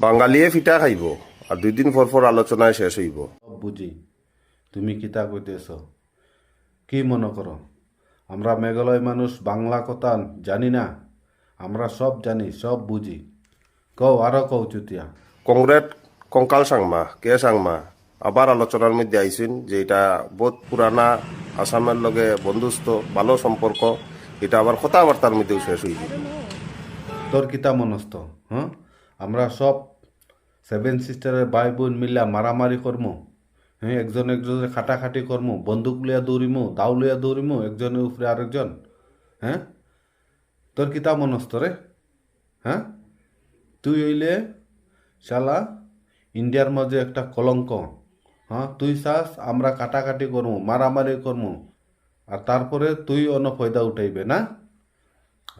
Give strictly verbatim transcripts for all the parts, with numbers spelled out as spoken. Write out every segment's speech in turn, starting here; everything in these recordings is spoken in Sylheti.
বাঙালিয়ে ফিটা খাইব, আর দুই দিন পর পর আলোচনায় শেষ হইব। সব বুঝি, তুমি কিতা কইতেছ? কি মনে করো, আমরা মেঘালয় মানুষ বাংলা কথা জানি না? আমরা সব জানি, সব বুঝি। কও, আরো কও, চুতিয়া। কংগ্রেস কঙ্কাল সাংমা, কে সাংমা, আবার আলোচনার মধ্যে আইছইন যে এটা বহুত পুরানা আসামের লগে বন্ধুত্ব, ভালো সম্পর্ক, এটা আবার কথাবার্তার মধ্যেও শেষ হইব। তোর কিতা মনস্থ? হ্যাঁ, আমরা সব সেভেন সিস্টারের ভাই বোন মিলা মারামারি করমু? হ্যাঁ, একজন একজনের কাটাকাটি করমু, বন্দুক লইয়া দৌড়িমু, দাও লইয়া দৌড়িমু একজনের উপরে আরেকজন? হ্যাঁ, তোর কিতা মনস্থ রে? হ্যাঁ, তুই হইলে শালা ইন্ডিয়ার মাঝে একটা কলঙ্ক। হ্যাঁ, তুই চাস আমরা কাটাকাটি করমু, মারামারি করমু, আর তারপরে তুই অন ফয়দা উঠাইবে না?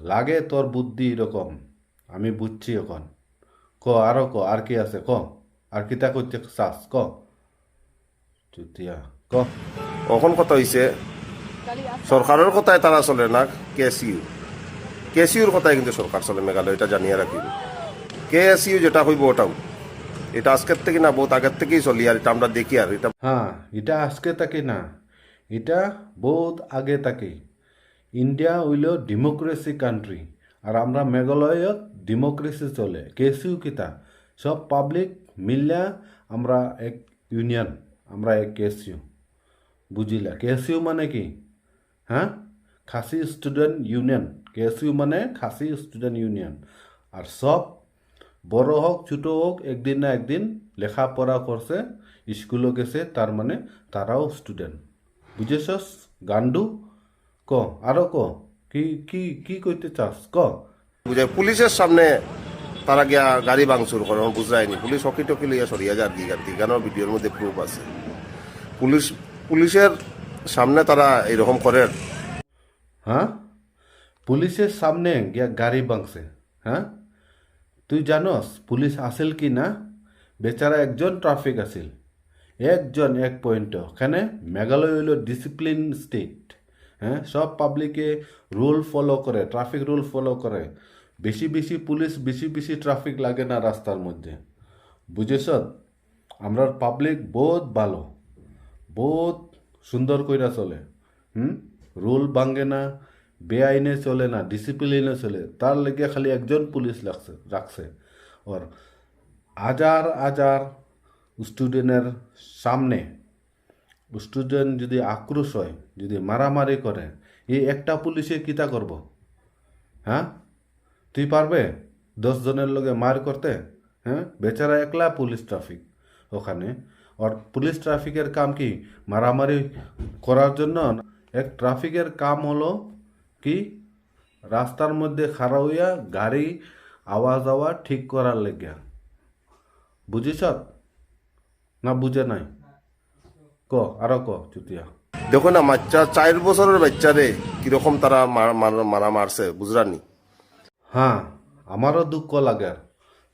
লাগে তোর বুদ্ধি এরকম, আমি বুঝছি এখন। ক, আরো ক, আর কি আছে ক? আর কিতা করতে চাস ক? চুতিয়া, ক। অখন কথা হইছে, সরকারের কথায় তারা চলে না, কেএসইউ। কেএসইউর কথায় কিন্তু সরকার চলে মেঘালয়, এটা জানিয়ে রাখি। কেএসইউ যেটা হইব ওটাও, এটা আজকের থেকে না, বহুত আগের থেকেই চলি, আর এটা আমরা দেখি। আর এটা হ্যাঁ, এটা আজকে থেকে না, এটা বহুত আগে থেকে। ইন্ডিয়া হইল ডেমোক্রেসি কান্ট্রি, আর আমরা মেঘালয়ত ডেমোক্রেসি চলে। কেএসইউ কিতা? সব পাবলিক মিললে আমরা এক ইউনিয়ন, আমরা এক কেএসইউ। বুঝিলা? কেএসইউ মানে কি? হ্যাঁ, খাসি স্টুডেন্ট ইউনিয়ন। কেএসইউ মানে খাসি স্টুডেন্ট ইউনিয়ন। আর সব বড় হোক ছোট হোক, একদিন না একদিন লেখাপড়া করছে, স্কুলে গেছে, তার মানে তারাও স্টুডেন্ট। বুঝেছস গান্ডু? ক, আরো ক, কি কি কি কইতে চাস ক? বুঝে পুলিশের সামনে তারা গিয়া গাড়ি ভাঙচুর করে, বুঝায়নি, পুলিশ হকি টকি লইয়া সরিয়া যার কি গাড়ি, এখানেও ভিডিওর মধ্যে প্রুফ আছে। পুলিশ, পুলিশের সামনে তারা এরকম করে। হ্যাঁ, পুলিশের সামনে গিয়া গাড়ি ভাঙছে। হ্যাঁ, তুই জানোস পুলিশ আছিল কি না? বেচারা একজন ট্রাফিক আছিল, একজন এক পয়েন্ট। এখানে মেঘালয় হইল ডিসিপ্লিন স্টেট। হ্যাঁ, সব পাবলিকে রুল ফলো করে, ট্রাফিক রুল ফলো করে। বেশি বেশি পুলিশ, বেশি বেশি ট্রাফিক লাগে না রাস্তার মধ্যে। বুঝেছ? আমরার পাবলিক বহুত ভালো, বহুত সুন্দর কইরা চলে। হুম, রুল ভাঙে না, বেআইনে চলে না, ডিসিপ্লিনে চলে। তার লেগে খালি একজন পুলিশ লাগছে, রাখছে। আর হাজার হাজার স্টুডেন্টের সামনে স্টুডেন্ট যদি আক্রোশ হয়, যদি মারামারি করে, এই একটা পুলিশে কিতা করব? হ্যাঁ, তুই পারবে দশ জনের লগে মার করতে? হ্যাঁ, বেচারা একলা পুলিশ ট্রাফিক ওখানে। আর পুলিশ ট্রাফিকের কাম কি? মারামারি করার জন্য? এক ট্রাফিকের কাম হলো কি? রাস্তার মধ্যে খাড়া হইয়া গাড়ি আওয়া যাওয়া ঠিক করার লেগিয়া। বুঝিস না? বুঝে নাই? ক, আরো ক, চুতিয়া। দেখো না, বাচ্চা, চার বছরের বাচ্চারে কিরকম তারা মার-, মার-, মারা মারছে, বুঝরানি? হ্যাঁ, আমারও দুঃখ লাগে।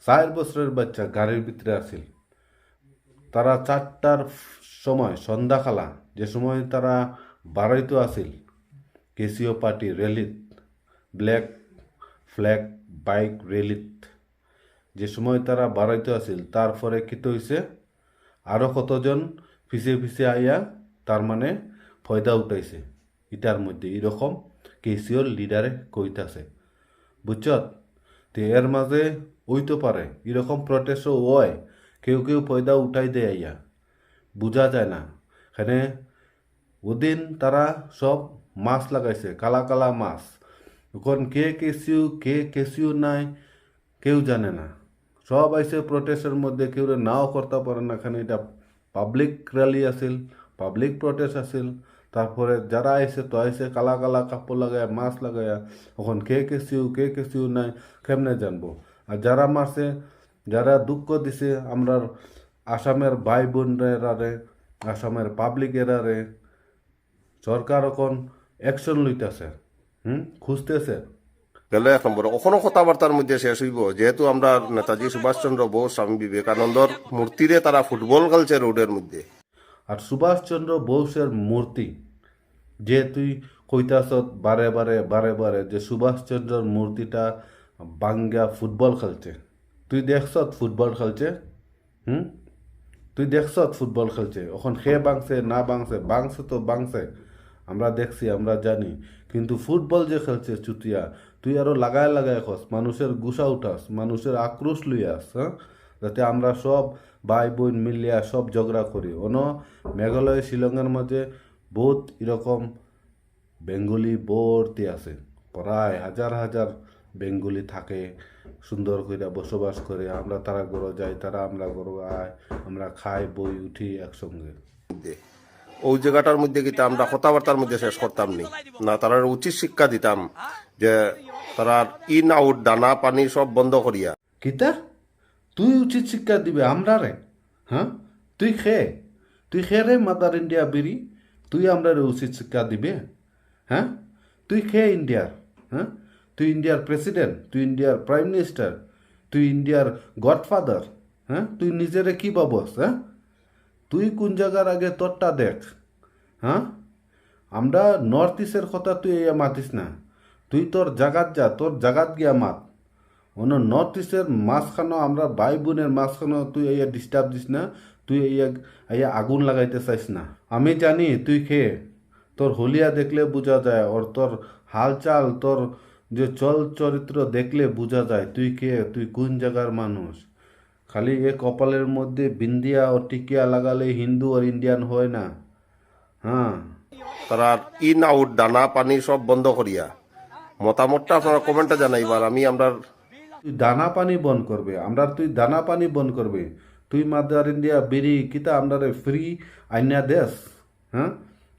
চার বছরের বাচ্চা গাড়ির ভিতরে আছিল। তারা চারটার সময়, সন্ধ্যাকালা, যে সময় তারা বাড়াইতো আছিল, কেসিও পার্টি র্যালিত, ব্ল্যাক ফ্ল্যাগ বাইক র্যালিত, যে সময় তারা বাড়াইতো আছিল, তারপরে কিতা হইছে? আরো কতজন পিছে পিছে আইয়া, তার মানে, ফয়দা উঠাইছে। ইটার মধ্যে এরকম কেসিওর লিডারে কইতাছে, বুঝছত? তে এর মাঝে হইতো পারে, এরকম প্রটেস্টও হয়, কেউ কেউ ফয়দা উঠাই দেয় আইয়া, বুঝা যায় না। এখানে ওদিন তারা সব মাস্ক লাগাইছে, কালা কালা মাস্ক। এখন কে কেসিও, কে কেসিও নাই, কেউ জানে না। সব আইছে প্রটেস্টের মধ্যে, কেউরে নাও করতে পারে না। এখানে এটা পাবলিক র্যালি আছিল, পাবলিক প্রটেস্ট আছিল। তারপরে যারা আইছে তো আইছে কালা কালা কাপড় লাগাইয়া, মাস্ক লাগাইয়া। এখন কে কেসিও, কে কেসিও নাই, কেমনে জানবো? আর যারা মারছে, যারা দুঃখ দিছে আমরার আসামের ভাই বোনরারে, আসামের পাবলিকেরারে, সরকার এখন অ্যাকশন লইতাছে, হুম, খুঁজতেছে। গেল এক নম্বর, অখনো কথাবার্তার মধ্যে শেষ হইব, যেহেতু আমরা নেতাজি সুভাষচন্দ্র বোস, স্বামী বিবেকানন্দর মূর্তিরে তারা ফুটবল খেলছে রোডের মধ্যে। আর সুভাষচন্দ্র বোসের মূর্তি, যে তুই কইতাছত বারে বারে, বারে বারে, যে সুভাষচন্দ্রর মূর্তিটা ভাঙ্গা ফুটবল খেলছে, তুই দেখছত ফুটবল খেলছে? হুম? তুই দেখছত ফুটবল খেলছে? অখন কে ভাঙছে না ভাঙছে, ভাঙছে তো ভাঙছে, আমরা দেখছি, আমরা জানি। কিন্তু ফুটবল যে খেলছে চুতিয়া, তুই আরো লাগায় লাগায় কস, মানুষের গুসা উঠাস, মানুষের আক্রোশ লইয়াস, হ্যাঁ? যাতে আমরা সব ভাই বোন মিলিয়া সব ঝগড়া করি। অন মেঘালয় শিলংয়ের মাঝে বহুত এরকম বেঙ্গলি ভর্তি আছে, প্রায় হাজার হাজার বেঙ্গলি থাকে, সুন্দর কইরা বসবাস করে। আমরা তারা ঘরো যাই, তারা আমরা ঘরো আয়, আমরা খাই, বই, উঠি একসঙ্গে। অউ জাগাটার মধ্যে কিতা আমরা কথাবার্তার মধ্যে শেষ করতাম নি? না, তারারে উচিত শিক্ষা দিতাম যে তারার in out, দানা পানি সব বন্ধ করিয়া। কিতা? তুই উচিত শিক্ষা দিবে আমরারে? হ্যাঁ? তুই কে? তুই কে রে মাদার ইন্ডিয়া বিড়ি? তুই আমরারে উচিত শিক্ষা দিবে? হ্যাঁ? তুই কে ইন্ডিয়ার? হ্যাঁ? তুই ইন্ডিয়ার প্রেসিডেন্ট, তুই ইন্ডিয়ার প্রাইম মিনিস্টার, তুই ইন্ডিয়ার গডফাদার, হ্যাঁ? তুই নিজেরে কি ভাবস, হ্যাঁ? তুই কোন জাগার, আগে তোরটা দেখ, হ্যাঁ? আমরা নর্থ ইস্টের কথা তুই আইয়া মাতিস না, তুই তোর জাগাত যা, তোর জাগাত গিয়া মাত। অন নর্থ ইস্টের মাঝখানো, আমরা ভাই বোনের মাঝখানো তুই আইয়া ডিস্টার্ব দিস না, তুই আইয়া, আইয়া আগুন লাগাইতে চাইস না। আমি জানি তুই কে, তোর হলিয়া দেখলে বুঝা যায়, আর তোর হালচাল, তোর যে চল চরিত্র দেখলে বুঝা যায় তুই কে, তুই কোন জাগার মানুষ। খালি এ কপালের মধ্যে বিন্দিয়া ও টিকিয়া লাগালে হিন্দু আর ইন্ডিয়ান হয় না। হ্যাঁ। তারার in out, দানা পানি সব বন্ধ করিয়া। মতামতটা আপনারা কমেন্টে জানাইবা, আর আমি আমরার তুই দানা পানি বন্ধ করবে, আমরার তুই দানা পানি বন্ধ করবে। তুই মাদার ইন্ডিয়া বিড়ি কিতা আমরারে ফ্রি আইনা দেস? হ্যাঁ,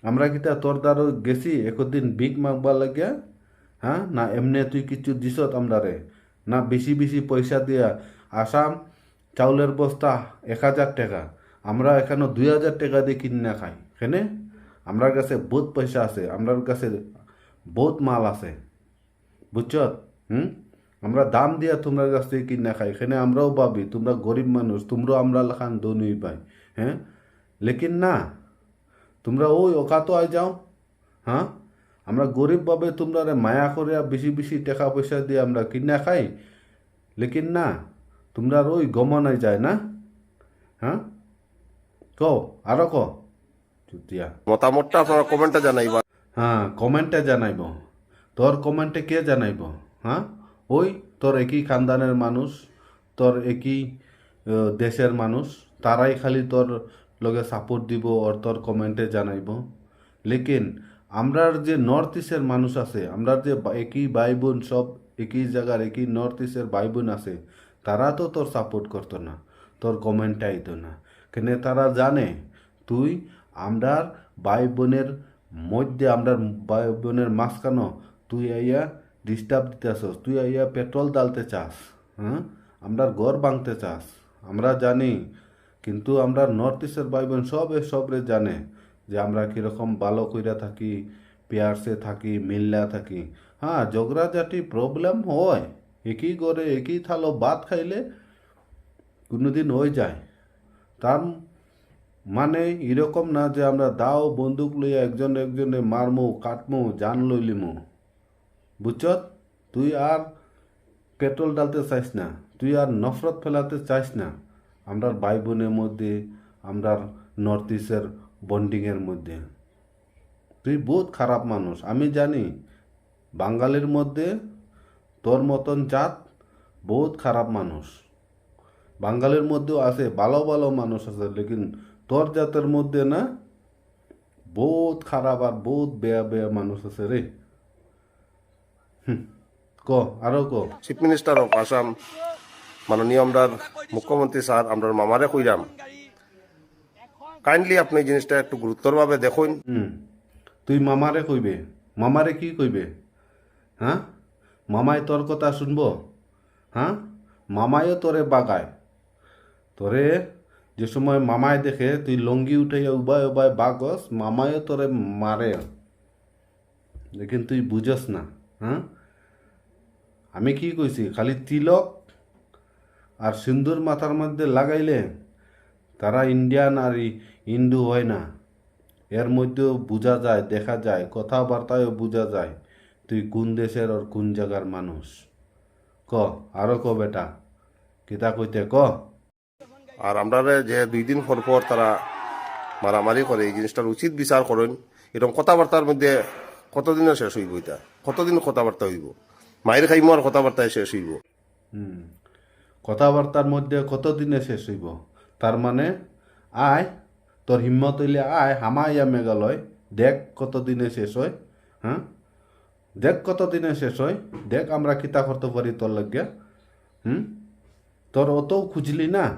আমরা কিতা তোর দ্বারো গেছি একদিন ভিক মাগবার লাগিয়া? হ্যাঁ, না এমনে তুই কিছু দিছত আমরারে? না বেশি বেশি পয়সা দিয়া আসাম চাউলের বস্তা এক হাজার টাকা, আমরা এখানো দুই হাজার টাকা দিয়া কিনা খাই। কেনে? আমরার কাছে বহুত পয়সা আছে, আমরার কাছে বহুত মাল আছে, বুঝছত? হুম, আমরা দাম দিয়া তোমরার কাছ থেকে কিনা খাই। কেনে? আমরাও ভাবি তোমরা গরিব মানুষ, তোমরাও আমরা লাখান ধনী ভাই, হ্যাঁ? লেকিন না, তোমরা ওই অকাতো আই যাও, হ্যাঁ? আমরা গরিব ভাবে তোমরারে মায়া করে আর বেশি বেশি টাকা পয়সা দিয়ে আমরা কিনা খাই, লেকিন না, তোমরার ওই গমনায় যায় না, হ্যাঁ? কও, আরো কও, চুতিয়া। মতামতটা আপনারা কমেন্টে জানাইবা। হ্যাঁ, কমেন্টে জানাইব, তোর কমেন্টে কে জানাইব? হ্যাঁ, ওই তোর একই খানদানের মানুষ, তোর একই আহ, দেশের মানুষ, তারাই খালি তোর লগে সাপোর্ট দিব আর তোর কমেন্টে জানাইব। লেকিন আমরার যে নর্থ ইস্টের মানুষ আছে, আমরার যে বা- একই ভাই বোন, সব একই জায়গার একই নর্থ ইস্টের ভাই বোন আছে, তারা তো তোর সাপোর্ট করতো না, তোর কমেন্টে আইতো না। কেনে? তারা জানে তুই আমরার ভাই বোনের মধ্যে, আমরার ভাই বোনের মাঝখানো তুই আইয়া ডিস্টার্ব দিতে আসস, তুই আইয়া পেট্রোল ডালতে চাস, হ্যাঁ, আমরার ঘর ভাঙতে চাস, আমরা জানি। কিন্তু আমরার নর্থ ইস্টের ভাই বোন সবে সবরে জানে যে আমরা কিরকম ভালো কইরা থাকি, পিয়ারসে থাকি, মিল্লা থাকি। হ্যাঁ, ঝগড়াঝাটি প্রবলেম হয়, একই ঘরে একই থালো ভাত খাইলে কোনোদিন হয়ে যায়। তার মানে এরকম না যে আমরা দাও বন্দুক লইয়া একজন একজনে মারমু, কাটমু, জান লইলিমু, বুঝছত? তুই আর পেট্রোল ডালতে চাইস না, তুই আর নফরত ফেলাতে চাইস না আমরার ভাই বোনের মধ্যে, আমরার নর্থ ইস্টের বন্ডিংয়ের মধ্যে। তুই বহুত খারাপ মানুষ, আমি জানি। বাঙালির মধ্যে তোর মতন জাত বহুত খারাপ মানুষ। বাঙালির মধ্যেও আছে, ভালো ভালো মানুষ আছে, লেকিন তোর জাতের মধ্যে না, বহুত খারাপ আর বহুত বেয়া বেয়া মানুষ আছে রে। হুম, ক, আরো ক। চিফ মিনিস্টার অফ আসাম, মাননীয় আমরার মুখ্যমন্ত্রী স্যার, আমরার মামারে কইরাম, কাইন্ডলি আপনি এই জিনিসটা একটু গুরুত্বর ভাবে দেখুন। হুম, তুই মামারে কইবে, মামারে কি কইবে? হ্যাঁ, মামায় তোর কথা শুনবো? হ্যাঁ, মামায়ও তোরে বাগায়। তোরে যে সময় মামায় দেখে তুই লঙ্গি উঠাইয়া উবায় উবায় বাগস, মামায়ও তোরে মারে। লেকিন তুই বুঝস না, হ্যাঁ? আমি কি কইছি, খালি তিলক আর সিন্দুর মাথার মধ্যে লাগাইলে তারা ইন্ডিয়ান আর ই-, হিন্দু হয় না। এর মধ্যেও বুঝা যায়, দেখা যায়, কথাবার্তায়ও বুঝা যায় তুই কোন দেশের আর কোন জায়গার মানুষ। ক, আরো ক বেটা। কিতা কইতে ক? আর আমরারে যে দুই দিন পর পর তারা মারামারি করে, এই জিনিসটার উচিত বিচার করইন। এরকম কথাবার্তার মধ্যে কতদিনে শেষ হইব এটা? কতদিন কথাবার্তা হইব? মাইর খাইমু আর কথাবার্তায় শেষ হইব? কথাবার্তার মধ্যে কতদিনে শেষ হইব? তার মানে আয়, তোর হিম্মত হইলে আয়, হামাইয়া মেঘালয়, দেখ কতদিনে শেষ হয়। হ্যাঁ, দেখ কতদিনে শেষ হয়, দেখ আমরা কিতা করতে পারি তোর লাগিয়া। হুম, তোর অত খুঁজলি না,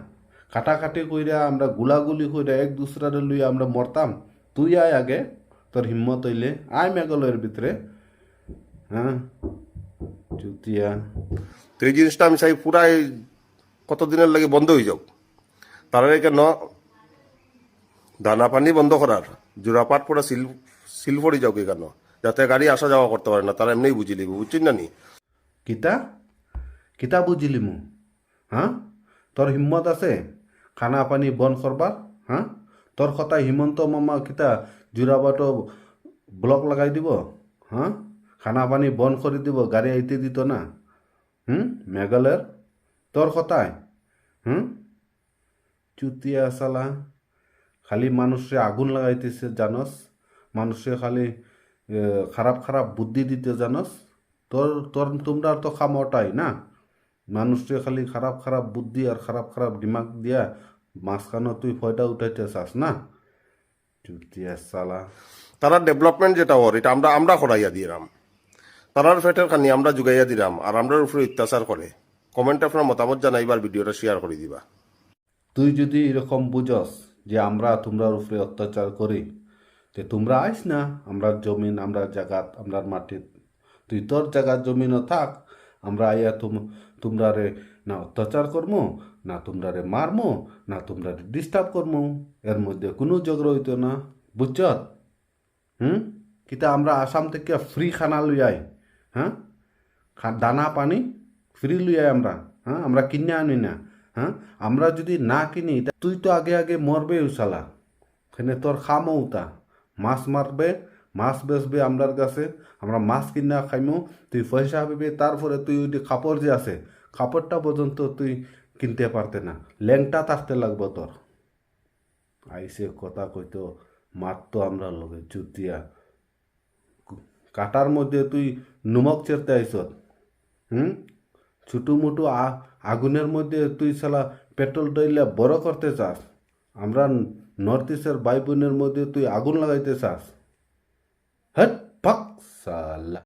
কাটাকাটি কইরা, আমরা গুলাগুলি কইরা, এক দুসরারে লইয়া আমরা মরতাম। তুই আয় আগে, তোর হিম্মত হইলে আয় মেঘালয়ের ভিতরে। হ্যাঁ, চুতিয়া। তো এই জিনিসটা আমি চাই পুরাই কতদিনের লাগে বন্ধ হয়ে যাও। তারা কেন দানা পানি বন্ধ করার, জোড়াপাট পুরা সিল সিল পড়ি যাও কেন, যাতে গাড়ি আসা যাওয়া করতে পারে না, তারা এমনিই বুঝি লিব, বুঝছেন না নি? কিতা কিতা বুঝিলিমু? হ্যাঁ, তোর হিম্মত আছে খানা পানি বন্ধ করবার? হ্যাঁ, তোর কথা হিমন্ত মামা কিতা জোড়াপাটো ব্লক লাগাই দিব? হ্যাঁ, খানা পানি বন্ধ করে দিব, গাড়ি আইতে দিত না। হুম, মেঘালয়ের তোর কথায়? হুম, চুতিয়া শালা, খালি মানুষরে আগুন লাগাইতেছে জানস, মানুষরে খালি এ, খারাপ খারাপ বুদ্ধি দিতে জানস। তোর তোর তোমরার তো কাম ওটাই না, মানুষরে খালি খারাপ খারাপ বুদ্ধি আর খারাপ খারাপ দিমাগ দিয়া মাঝখানো তুই ফয়দা উঠাইতে চাস না। চুতিয়া শালা। তারা ডেভেলপমেন্ট যেটা ওর, এটা আমরা আমরা করাইয়া দিলাম। তারার পেটের খানি আমরা জুগাইয়া দিলাম, আর আমরার উপরে অত্যাচার করে। কমেন্টে আপনার মতামত জানাইবার, ভিডিওটা শেয়ার করে দিবা। তুই যদি এরকম বুঝস যে আমরা তোমরার উপরে অত্যাচার করি, তে তোমরা আইস না আমরার জমিন, আমরার জাগাত, আমরার মাটিত। তুই তোর জাগাত জমিনও থাক, আমরা আইয়া তুম তোমরারে না অত্যাচার করমু, না তোমরারে মারমু, না তোমরারে ডিস্টার্ব করমু। এর মধ্যে কোনো ঝগড়া হইতো না, বুঝছত? হুম, কিতা আমরা আসাম থেকে ফ্রি খানা লই আই? হ্যাঁ, খা- দানা পানি ফ্রি লই আই আমরা। হ্যাঁ, আমরা কিনে আনি না। হ্যাঁ, আমরা যদি না কিনি, তা তুই তো আগে আগে মরবে উসালা। এখানে তোর খামো উতা, মাছ মারবে, মাছ বেচবে আমরার কাছে, আমরা মাছ কিনা খাইমু, তুই পয়সা পাবে, তারপরে তুই ওই যে কাপড় যে আছে, কাপড়টা পর্যন্ত তুই কিনতে পারতে না, লেংটা থাকতে লাগবো তোর। আইসে কথা কইতো, মারতো আমরার লগে চুতিয়া। কাটার মধ্যে তুই নুমক চেরতে আইসত। হুম, ছোটো মোটো আ- আগুনের মধ্যে তুই শালা পেট্রোল ঢাইলা বড় করতে চাস। আমরা নর্থ ইস্টের ভাই বোনের মধ্যে তুই আগুন লাগাইতে চাস।